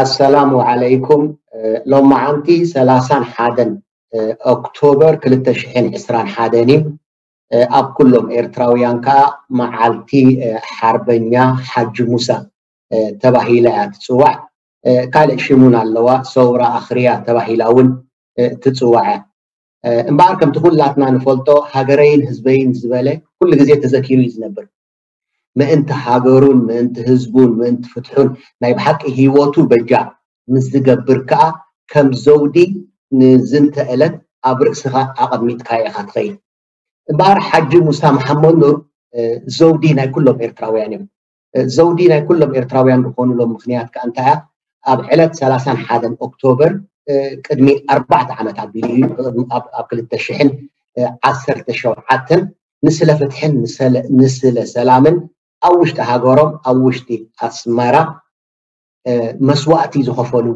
ኣሰላሙ ዓለይኩም። ሎማዓንቲ ሰላሳን ሓደን ኦክቶበር ክልተ ሽሕን ዕስራን ሓደን እዩ። ኣብ ኩሎም ኤርትራውያን ከዓ መዓልቲ ሓርበኛ ሓጂ ሙሳ ተባሂላ እያ ትፅዋዕ። ካልእ ሽሙን ኣለዋ፣ ሰውራ ኣኽርያ ተባሂላ እውን ትፅዋዕ እያ። እምበኣር ከምቲ ኩላትና ንፈልጦ ሃገረይን ህዝበይን ዝበለ ኩሉ ግዜ ተዘኪሩ እዩ ዝነብር። ምእንቲ ሃገሩን ምእንቲ ህዝቡን ምእንቲ ፍትሑን ናይ ብሓቂ ህይወቱ በጃ ምስ ዝገብር ከዓ ከም ዘውዲ ንዝንተ ዕለት ኣብ ርእስኻ ኣቐሚጥካ ኢኻ ትኸይድ። እምበኣር ሓጂ ሙሳ መሓመድ ኑር ዘውዲ ናይ ኩሎም ኤርትራውያን እዮም። ዘውዲ ናይ ኩሎም ኤርትራውያን ዝኾኑሎም ምኽንያት ከዓ እንታይ እያ? ኣብ ዕለት ሰላሳን ሓደን ኦክቶበር ቅድሚ ኣርባዕተ ዓመት ኣቢሉ እዩ፣ ኣብ ክልተ ሽሕን ዓሰርተ ሸውዓተን ንስለ ፍትሕን ንስለ ሰላምን ኣብ ውሽጢ ሃገሮም ኣብ ውሽጢ ኣስመራ መስዋእቲ ዝኸፈሉ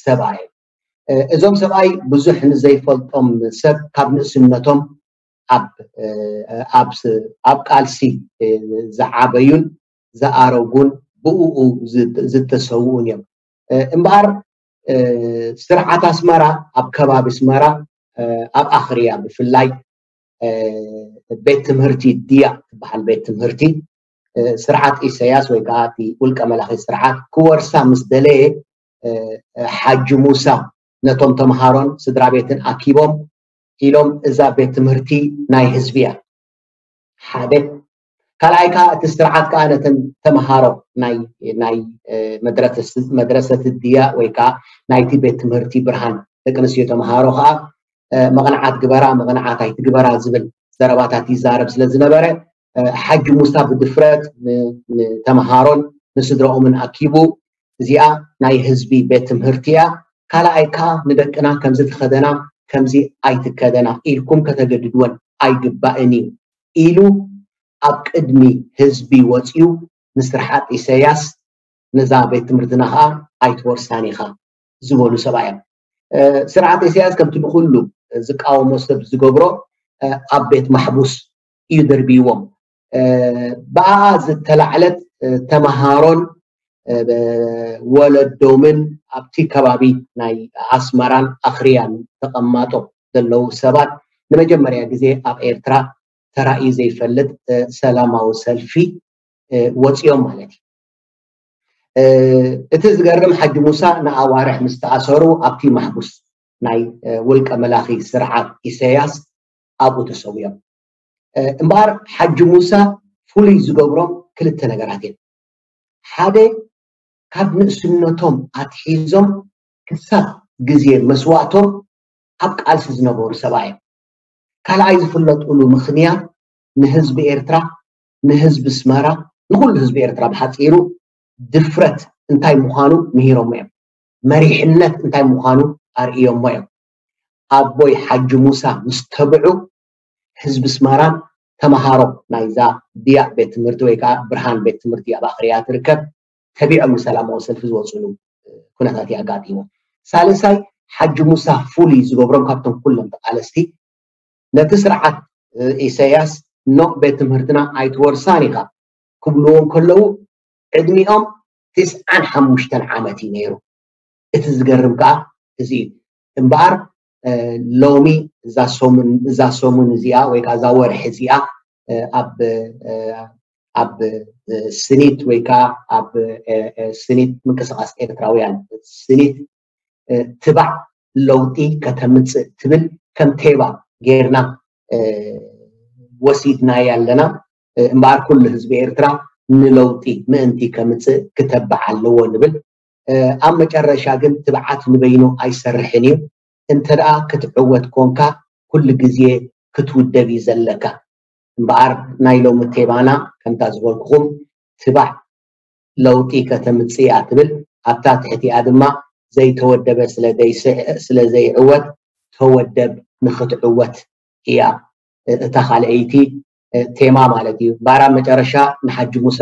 ሰብኣይ እዮም። እዞም ሰብኣይ ብዙሕ ንዘይፈልጦም ሰብ ካብ ንእስነቶም ኣብ ቃልሲ ዝዓበዩን ዝኣረጉን ብኡ ዝተሰውኡን እዮም። እምበኣር ስርዓት ኣስመራ ኣብ ከባቢ ኣስመራ ኣብ ኣኽርያ ብፍላይ ቤት ትምህርቲ ድያ ትበሃል ቤት ትምህርቲ ስርዓት ኢሳያስ ወይ ከዓ እቲ ውልቀ መላኺ ስርዓት ክወርሳ ምስ ደለየ ሓጂ ሙሳ ነቶም ተምሃሮን ስድራ ቤትን ኣኪቦም ኢሎም እዛ ቤት ትምህርቲ ናይ ህዝቢ እያ። ሓደ ካልኣይ ከዓ እቲ ስርዓት ከዓ ነተን ተምሃሮ ናይ መድረሰት ድያ ወይ ከዓ ናይቲ ቤት ትምህርቲ ብርሃን ደቂ ኣንስትዮ ተምሃሮ ከዓ መቕንዓት ግበራ መቕንዓት ኣይትግበራ ዝብል ዘረባታት ይዛረብ ስለ ዝነበረ ሓጂ ሙሳ ብድፍረት ንተምሃሮን ንስድረኦምን ኣኪቡ እዚኣ ናይ ህዝቢ ቤት ትምህርቲ እያ፣ ካልኣይ ከዓ ንደቅና ከምዚ ትኸደና ከምዚ ኣይትከደና ኢልኩም ከተገድድወን ኣይግባእን እዩ ኢሉ ኣብ ቅድሚ ህዝቢ ወፅዩ ንስርሓት ኢሳያስ ነዛ ቤት ትምህርትና ከዓ ኣይትወርሳን ኢኻ ዝበሉ ሰብኣይ እዮም። ስርዓት ኢሳያስ ከምቲ ንኩሉ ዝቃወሞ ሰብ ዝገብሮ ኣብ ቤት ማሕቡስ እዩ ደርብይዎም። ብኣኣ ዝተላዕለት ተምሃሮን ወለዶምን ኣብቲ ከባቢ ናይ ኣስመራን ኣኽርያን ተቐማጦ ዘለዉ ሰባት ንመጀመርያ ግዜ ኣብ ኤርትራ ተራእዩ ዘይፈልጥ ሰላማዊ ሰልፊ ወፂኦም ማለት እዩ። እቲ ዝገርም ሓጂ ሙሳ ንኣዋርሕ ምስ ተኣሰሩ ኣብቲ ማሕቡስ ናይ ውልቀ መላኺ ስርዓት ኢሳያስ ኣብኡ ተሰዊኦም። እምበኣር ሓጂ ሙሳ ፍሉይ ዝገብሮም ክልተ ነገራት እዮም። ሓደ ካብ ንእስነቶም ኣትሒዞም ክሳብ ግዜ መስዋእቶም ኣብ ቃልሲ ዝነበሩ ሰብኣይ እዮም። ካልኣይ ዝፍለጥሉ ምኽንያት ንህዝቢ ኤርትራ ንህዝቢ ኣስመራ ንኹሉ ህዝቢ ኤርትራ ብሓፂሩ ድፍረት እንታይ ምዃኑ ምሂሮሞ እዮም። መሪሕነት እንታይ ምዃኑ ኣርእዮሞ እዮም። ኣቦይ ሓጂ ሙሳ ምስ ተብዑ ህዝቢ ኣስመራን ተምሃሮ ናይዛ ድያ ቤት ትምህርቲ ወይ ከዓ ብርሃን ቤት ትምህርቲ ኣብ ኣኽርያ ትርከብ ተቢዖም ንሰላማዊ ሰልፊ ዝወፅሉ ኩነታት እዩ ኣጋጢሙ። ሳልሳይ ሓጂ ሙሳ ፍሉይ ዝገብሮም ካብቶም ኩሎም ተቃለስቲ ነቲ ስርዓት ኢሳያስ ኖ ቤት ትምህርትና ኣይትወርሳን ኢኻ ክብልዎ እንከለዉ ዕድሚኦም ትስዓን ሓሙሽተን ዓመት እዩ ነይሩ። እቲ ዝገርም ከዓ እዚ እዩ። እምበኣር ሎሚ እዛ ሰሙን እዚኣ ወይ ከዓ እዛ ወርሒ እዚኣ ኣብ ኣብ ስኒት ወይ ከዓ ኣብ ስኒት ምንቅስቃስ ኤርትራውያን ስኒት ትባዕ ለውጢ ከተምፅእ ትብል ከም ቴባ ጌርና ወሲድናያ ኣለና። እምበኣር ኩሉ ህዝቢ ኤርትራ ንለውጢ ምእንቲ ከምፅእ ክተብዕ ኣለዎ ንብል። ኣብ መጨረሻ ግን ትብዓት ንበይኑ ኣይሰርሕን እዩ። እንተ ደኣ ክትዕወት ኮንካ ኩሉ ግዜ ክትውደብ እዩ ዘለካ። እምበኣር ናይ ሎሚ ቴባና ከምታ ዝበልኩኹም ትባዕ ለውጢ ከተምፅእ እያ ትብል። ኣብታ ትሕቲኣ ድማ ዘይተወደበ ስለ ዘይስዕ- ስለ ዘይዕወት ተወደብ ንክትዕወት እያ እታ ካልኣይቲ ቴማ ማለት እዩ። ባራ መጨረሻ ንሓጂ ሙሳ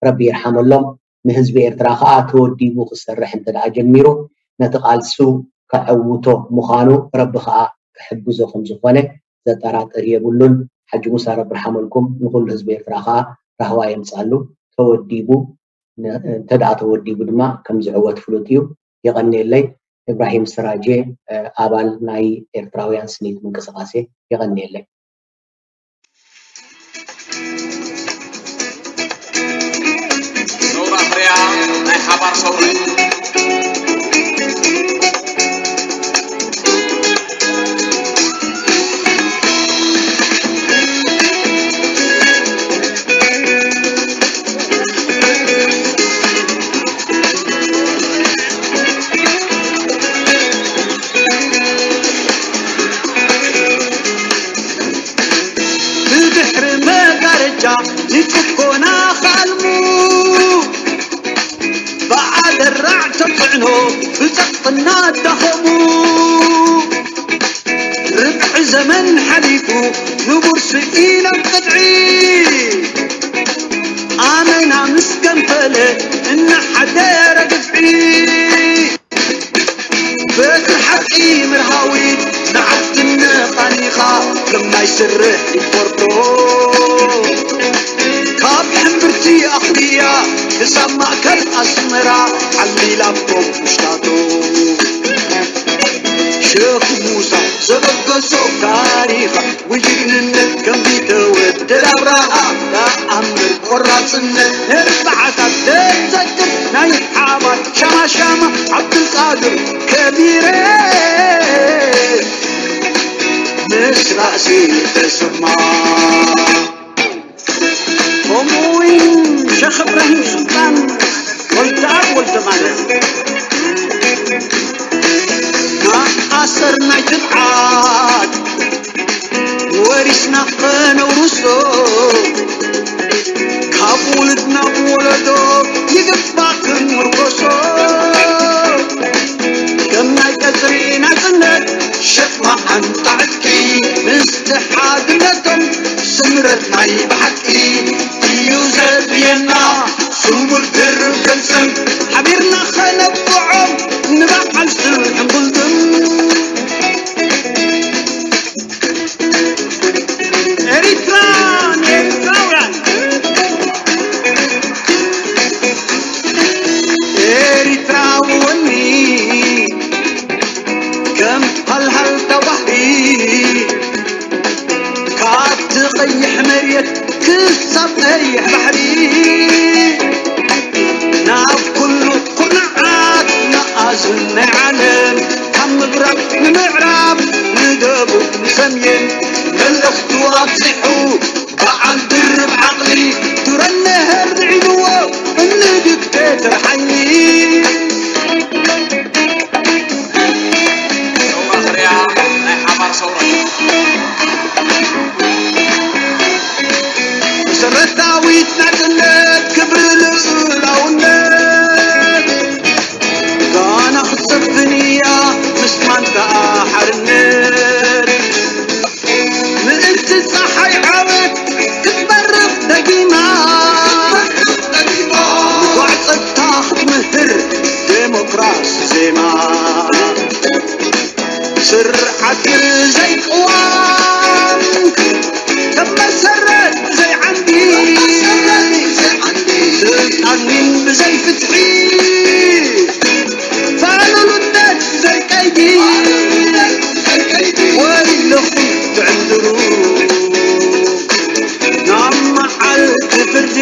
ረቢ ይርሓመሎም ንህዝቢ ኤርትራ ከዓ ተወዲቡ ክሰርሕ እንተ ደኣ ጀሚሩ ነቲ ቃልሱ ከዐውቶ ምዃኑ ረቢ ከዓ ክሕግዞ ከም ዝኾነ ዘጠራጥር የብሉን። ሓጂ ሙሳ ረቢ ይርሓመልኩም ንኩሉ ህዝቢ ኤርትራ ከዓ ራህዋ የምፅኣሉ ተወዲቡ እንተ ደኣ ተወዲቡ ድማ ከም ዝዕወት ፍሉጥ እዩ። የቐንየለይ። እብራሂም ስራጄ፣ ኣባል ናይ ኤርትራውያን ስኒት ምንቅስቃሴ፣ የቐንየለይ። ሰውራ ፍርያ ናይ ሓባር ሰውራ። ብድሕሪ መጋረጃ ንጭኮና ኻልሙ፣ ብኣደራዕ ተጽዕኖ ብጸቕጥና ኣዳኸሙ። ርብዒ ዘመን ሓሊፉ ንቡር ስኢኖም ቅጥዒ፣ ኣመና ምስ ገንፈለ እናሓደረ ግፍዒ። በቲ ሓቂ ምርሃዊት ንዓድነ ቃኒኻ፣ ከም ናይ ስርሕ ሪፖርቶ፣ ካብ ሕምብርቲ ኣኽርያ ክሳብ ማእከል ኣስመራ፣ ዓሊላ ኮምሽታቶ። ሸኽ ሙሳ ዘበገሶ ታሪኻ፣ ብጅግንነት ከም ቢተወደድ ኣብርሃ፣ ተኣምር ቆራጽነት ነርባዓታት ዘዘክር፣ ናይ ሓባር ሻማሻማ ዓብዱልቃድር ከቢረ፣ ምስ ራእሲ ተሰማ። ከምኡ እውን ሸኽ እብራሂም ሱልጣን ወልደኣብ ወልደማርያም፣ ንኣሰር ናይ ትብዓት ወሪስና ኸነውርሶ፣ ካብ ውሉድ ናብ ወለዶ ይግባእ ክንምርኮሶ። ከም ናይ ቀጽሪ ናጽነት ሸኽማ ዓንጣ ዕጥቂ፣ ምስቲ ሓድነቶም ስምረት ናይ ብሓቂ እዩ ዘድልየና። ስሙር ድርብ ገልጽም ሓቢርና ኸነብዖም ንበዓል ስርሕን ጉልድም። ኤሪትራ ንኤሪትራውያን፣ ኤሪትራዊ ወኒ ከም ሃልሃልታ ባሕሪ፣ ካብቲ ቀይሕ መሬት ክሳብ ቀይሕ ባሕሪ፣ ናብ ኩሉ ኩርናዓት መኣዝን ናይ ዓለም፣ ካብ ምብራቕ ንምዕራብ፣ ንደቡብ ንሰሜን፣ መልእኽቱ ኣብዚሑ በዓል ድርብ ዓቕሊ፣ ዱረን ነሀር ዝዒብዎ እምኒ ዲክቴተር ሓይሊ። ሰውራ ፍርያ ናይ ሓባር ሰውራ። መሰረታዊት ናጽነት ክብሪ ልኡላውነት፣ ጋና ክትሰፍን እያ ምስ ማንታኣ ሓርነት። ምእንቲ ጸሓይ ዓወት ክትበርቕ ደጊማ፣ ንጓዕ ጸጥታ ክትምህር ዴሞክራሲ ዜማ። ስርዓት ብዘይ ቅዋም ከም መሰረት ብዘይ ዓንዲ፣ ስልጣን ብዘይ ፍትሒ፣ ፋሉልነት ብዘይ ቀይዲ፣ ወይለኹም ትዕንድሩ ናብ መዓልቲ ፍርዲ።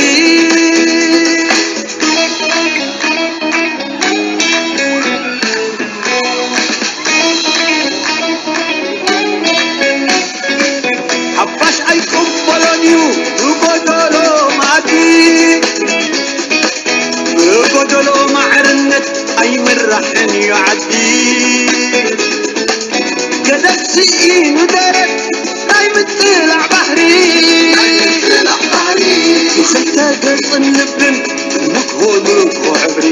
ሓፋሽ ኣይቅበሎን እዩ ብጎደሎ መኣዲ፣ ብጎደሎ ማዕርነት ኣይምራሕን እዩ ዓዲ። ገደብ ስኢኑ ደረት ናይ ምጽላዕ ባህሪ፣ ብኽልተ ገጽን ልብን ንግሆ ንግሆ ዕብሪ።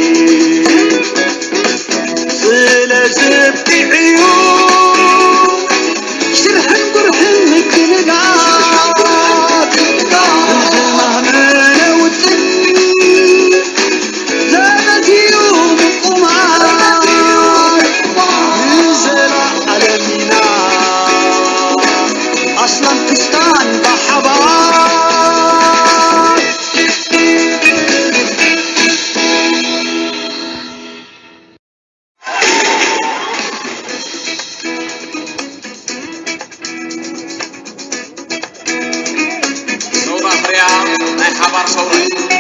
ስለዚ ኣብቂዑ ሽርሕን ጉርሕን ምክንጋር፣ ብዝማመነ ውጥን ዘመትዩ ምቁማር፣ ንዘለዓለም ኢና ኣስላም ክርስታን ብሓባር። ሓባር ሰውራ